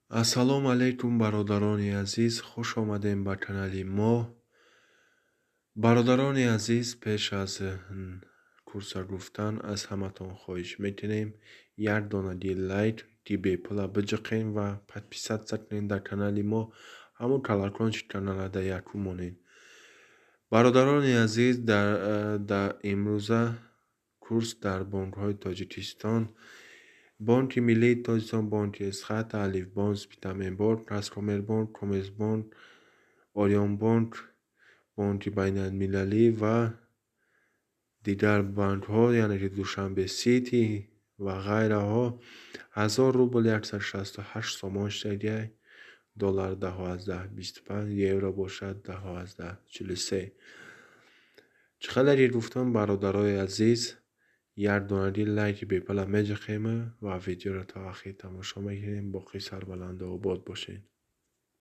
Ассалому алайкум, бародарони азиз, хуш омадем ба канали мо. Бародарони азиз, пеш аз курса гуфтан аз ҳаматон хоҳиш мекунем, як донаги лайк ки бепула биҷиқем ва подписаться кунем дар канали мо, ҳамун колокольчик канала дар якум монед. Бародарони азиз, дар имрӯза курс дар бонкҳои Тоҷикистон: Бонки Миллии Тоҷикистон, Бонки Эсхата, Алифбонк, Спитаменбонк, Казкоммербонк, Коммерсбонк, Ориёнбонк, Бонки Байналмилалӣ ва дигар банкҳо, яъне ки Душанбе Сити ва ғайраҳо, 1000 рубл 168 сомон шудагиай, доллар 10,25, евро бошад 10,43. Чӣ қадаре гуфтам, бародарои азиз, як донаги лайки бепула меҷиқем ва видеоро то ахир тамошо мекунем. Боқӣ сарбаланду обод бошед.